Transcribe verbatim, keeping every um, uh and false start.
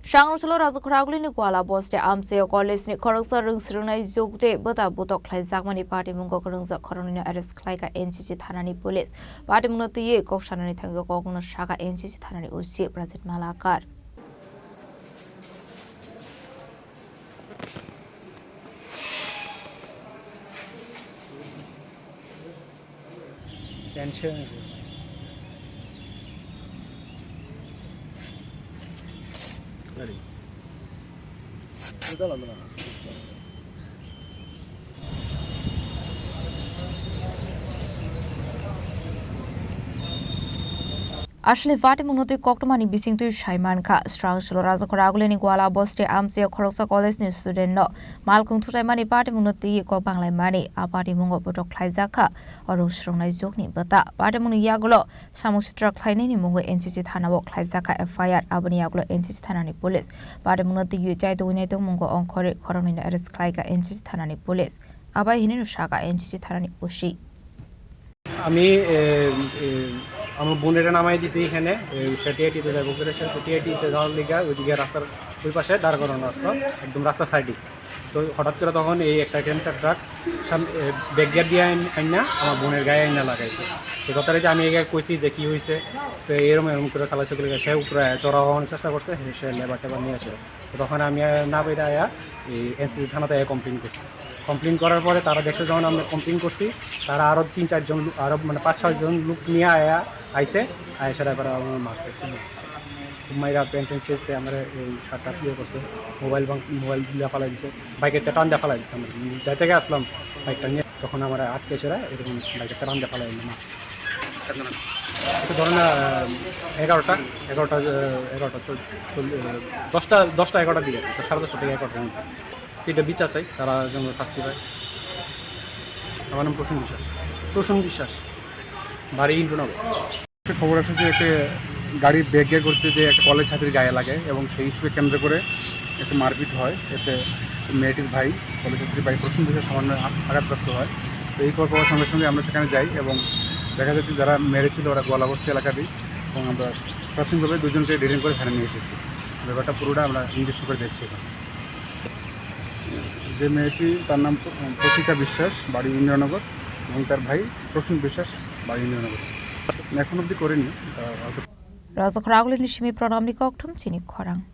Srangrwchalo Rajakhor Agulini Gwala Boste Amchaio College ni khoroksa rwng swrwngnai jukde bwta butok khlaijakmani patimungo kwrwngjak khoroknwino arrest khlaikha N C C thanani police. Patimungno twiwi kok sanani thangwi kokno sakha N C C thanani O C Prajit Malakar. Tension. Asli patimungno twi koktwmani bisingtwi sai mankha, Srangrwchalo Rajakhor Agulini Gwala Boste Amchaio khoroksa college ni student no malkhung thutaimani patimungno twi kok banglaimani, a patimungo botok khlaijakha oro swrwngnai jukni bwta. Patimungni yagulo samung sitra khlainaini mungo N C C thanao khlaijakha F I R, aboni yagulo N C C thanani police. Patimungno twi chai tongwi nai tongmungo ongkhorwi khoroknwino arrest khlaikha N C C thanani police. Abai hinwi sakha N C C thanani O C. আমি, এ, এ, আমার বোনেরে নামাই দিছি এখানে, এ, সে টিআইটিতে যাবো করে, সে টিআইটিতে যাওয়ার লিগা ওইদিকে রাস্তার ওই পাশে দাঁড় করানো আসতো, একদম রাস্তার সাইডে। তো হঠাৎ করে তখন এই একটা ক্যান্সার ট্রাক সাম-, এ, ব্যাক গিয়ার দিয়ে আইন-, আইন না আমার বোনের গায়ে আইন না লাগাইছে। তো তথারীতি আমি একে কইছি যে কি হয়েছে, তো এরম এরম করে চালাইছে বলে সে উপরে চড়া হওয়ার চেষ্টা করছে, সে লেবার টেবার নিয়ে আসে। তো তখন আমি আর না বাইরে আয়া এই এনসিসি থানাতে আয়া কমপ্লেন করছি। কমপ্লেন করার পরে তারা দেখছে যখন আমরা কমপ্লেন করছি, তারা আরো তিন চারজন লো-, আরো মানে পাঁচ ছয় জন লোক নিয়ে আয়া আইছে, আয়া সেটা করে আমার মারছে, খুব মারছে। খুব মাইরা প্যান্ট ট্যান্ট ছিঁড়ছে, আমার এই শার্টটা ইয়ে করছে, মোবাইল ভাঙছে, মোবাইল দিয়ে ফালাই দিছে, বাইকেরটা টান দিয়ে ফালাই দিছে। আমরা যাইতে গিয়ে আসলাম বাইকটা নিয়ে, তখন আমরা আটকে সেরা এরকম বাইকেরটা টান দিয়ে ফালাই দিলাম। আচ্ছা, ধরেন, আহ, এগারোটা, এগারোটা, আহ, এগারোটা চল-, চল-, আহ, দশটা, দশটা এগারোটা দিয়ে, তো সাড়ে দশটা থেকে এগারোটার মধ্যে। তো এটা বিচার চাই, তারা যেন শাস্তি পায়। আমার নাম প্রসূন বিশ্বাস। প্রসূন বিশ্বাস, বাড়ি ইন্দ্রনগর। একটা খবর আছে যে একটা গাড়ি ব্যাক গিয়ার করতে যে একটা কলেজ ছাত্রীর গায়ে লাগে এবং সেই ইস্যুকে কেন্দ্র করে একটা মারপিট হয়। এতে মেয়েটির ভাই, কলেজ ছাত্রীর ভাই প্রসূন বিশ্বাস সামান্য আ-, আঘাতপ্রাপ্ত হয়। তো এই খবর পাওয়ার সঙ্গে সঙ্গে আমরা সেখানে যাই এবং দেখা যাচ্ছে যারা মেরেছিল ওরা গোয়ালাবস্তি এলাকারই এবং আমরা প্রাথমিকভাবে দুজনকে ডিটেইন করে ভ্যানে নিয়ে এসেছি। ব্যাপারটা পুরোটা আমরা ইনভেস্টিগেট করে দেখছি এখন। যে মেয়েটি, তার নাম প্র-, প্রতিকা বিশ্বাস, বাড়ি ইন্দ্রনগর, এবং তার ভাই প্রসূন বিশ্বাস, বাড়ি ইন্দ্রনগর। এখন অবধি করিনি, তা হয়তো Rajakhor Agulini simi Pranamni kokthum chini khorang.